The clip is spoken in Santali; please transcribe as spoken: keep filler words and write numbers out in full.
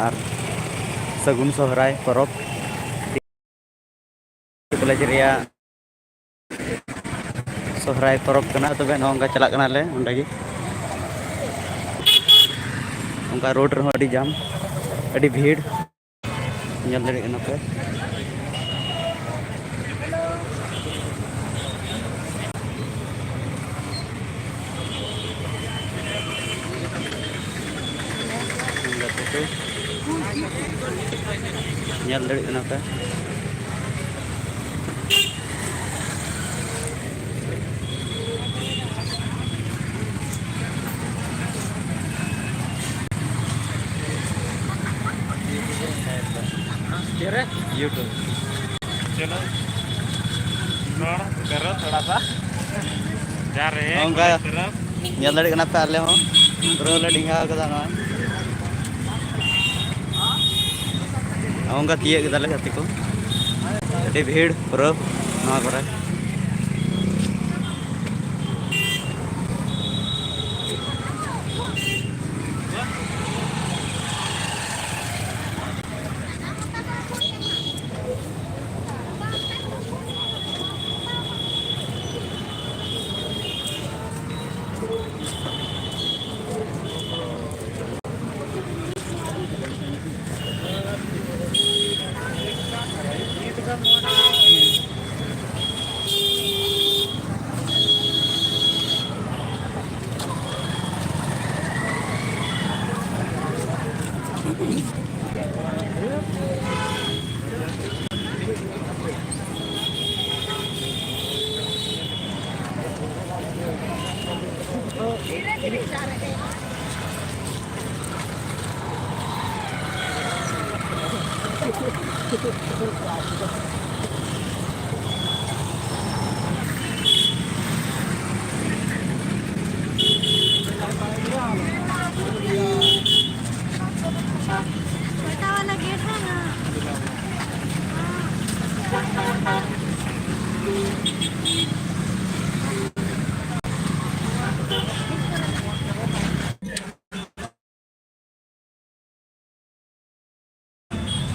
ᱟᱨ ᱥᱟᱹᱜᱩᱱ ᱥᱚᱦᱨᱟᱭ ᱯᱚᱨᱚᱵᱽ᱾ ᱠᱚᱞᱮᱡᱽ ᱨᱮᱭᱟᱜ ᱥᱚᱦᱨᱟᱭ ᱯᱚᱨᱚᱵᱽ ᱠᱟᱱᱟ, ᱛᱚᱵᱮ ᱱᱚᱜᱼᱚ ᱱᱚᱝᱠᱟ ᱪᱟᱞᱟᱜ ᱠᱟᱱᱟᱞᱮ ᱚᱸᱰᱮ ᱜᱮ᱾ ᱚᱱᱠᱟ ᱨᱳᱰ ᱨᱮᱦᱚᱸ ᱟᱹᱰᱤ ᱡᱟᱢ, ᱟᱹᱰᱤ ᱵᱷᱤᱲ, ᱧᱮᱞ ᱫᱟᱲᱮᱭᱟᱜ ᱠᱟᱱᱟ ᱯᱮ᱾ ᱜᱟᱛᱮ ᱠᱚ ᱧᱮᱞ ᱫᱟᱲᱮᱭᱟᱜ ᱠᱟᱱᱟ ᱯᱮ᱾ YouTube। चलो, थोड़ा, करो थोड़ा सा। जा रहे हैं ᱚᱱᱠᱟ। ᱧᱮᱞ ᱫᱟᱲᱮᱭᱟᱜ ᱠᱟᱱᱟ ᱯᱮ, ᱟᱞᱮ ᱦᱚᱸ ᱯᱩᱨᱟᱹ ᱞᱮ ᱰᱷᱮᱸᱜᱟ ᱠᱟᱫᱟ ᱱᱚᱜᱼᱚᱭ᱾ ᱚᱱᱠᱟ ᱛᱤᱭᱟᱹᱜ ᱠᱮᱫᱟᱞᱮ ᱜᱟᱛᱮ ᱠᱚ, ᱟᱹᱰᱤ ᱵᱷᱤᱲ ᱯᱩᱨᱟᱹ ᱱᱚᱣᱟ ᱠᱚᱨᱮ᱾ छोटा वाला गेट है ना। हाँ।